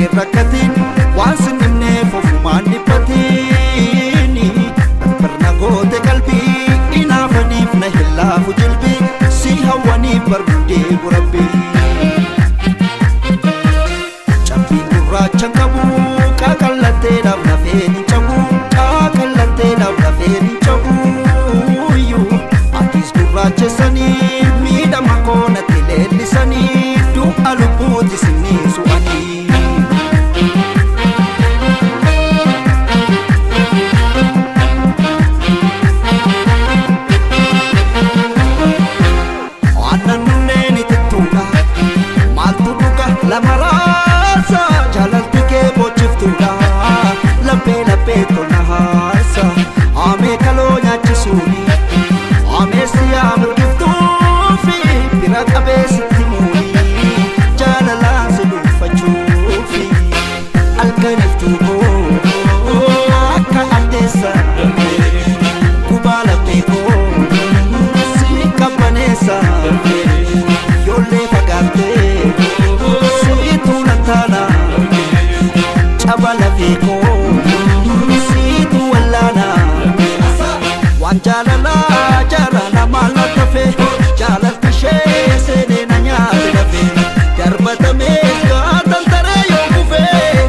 Baddee rakkatiin waan sinimneef ofumaan dhiphatini barna goote qalbii inaafaniif na hin laafu jilbii si hawwaniif bargudee gurabbii. Cabbiin gurraacha qabu qaqallatteedhaaf lafeen hin cabu qaqallatteedhaaf lafeen hin cabu atis gurraachessanii miidhama koo natti leellisanii du'a lubbuuti sinni su'anii. Lamarasa jaalalti kee bochiftuudha laphee laphee tolna haasa amee kaloo nyaachisuuni amee siyaa mirgiftuufi bira qabeessitti muuni jaalalaan si dhuunfachuufi halkaniftuu koo akka addeessa gubaa laphee koo si qabbaneessa yoollee fagaattee. Chabala feko situ wallana waan jaalala jaalala maal tafe jaalalti ishee seenee na nyaate dafe darbatamees gaatan taree yoo kufe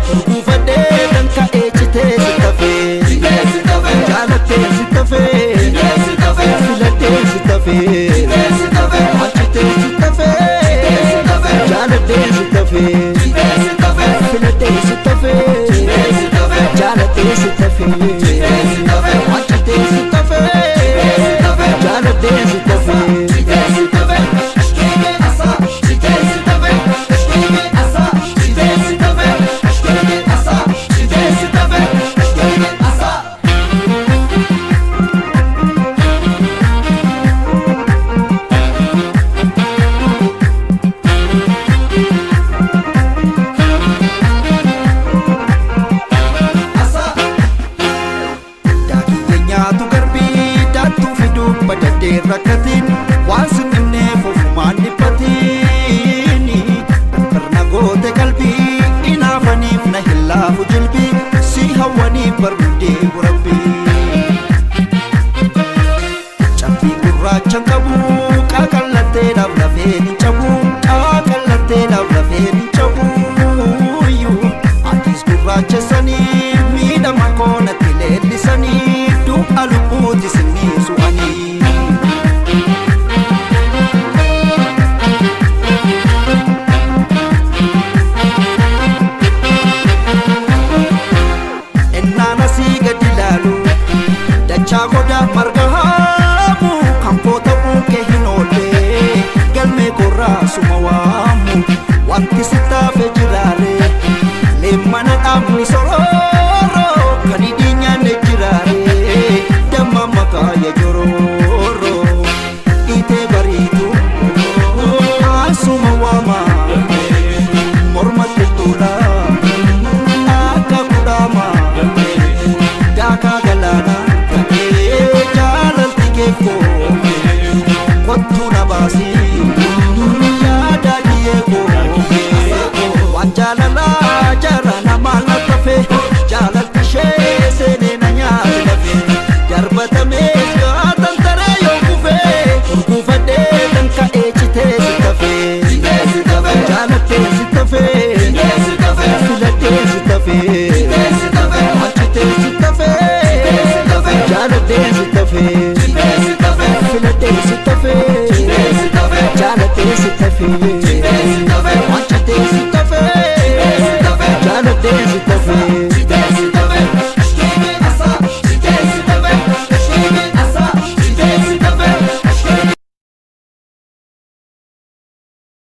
gurguufadhee kan ka'ee citee si tafe jaalattee si tafe filattee si tafe achitee si tafe jaalattee si tafe. Filattee si tafe jaalattee si tafe achitee si tafe jaalattee si tafe. Rakkatiin waan sinimneef ofumaan dhiphatini barna goote qalbii inaafaniif na hin laafu jilbii si hawwaniif bargudee gurabbii. Cabbii gurraacha qabu qaqallatteedhaaf lafeen hin cabu qaqallatteedhaaf lafeen hin cabu atis gurraachessanii miidhama koo natti leellisanii du'a lubbuuti sinni su'anii. Chagoda marga haamu kan koota buukee hin oolle galmee korraa suma waamu wanti si taafe jiraare leemmana dhaabni sorooro kan hidhii nyaanne jiraare damma maqaa ya jorooro dhiitee bariitu asuma waama mormatti tuula akka kudhaama daakaa galaanaa. Jaalalti keekoo kottu na baasii.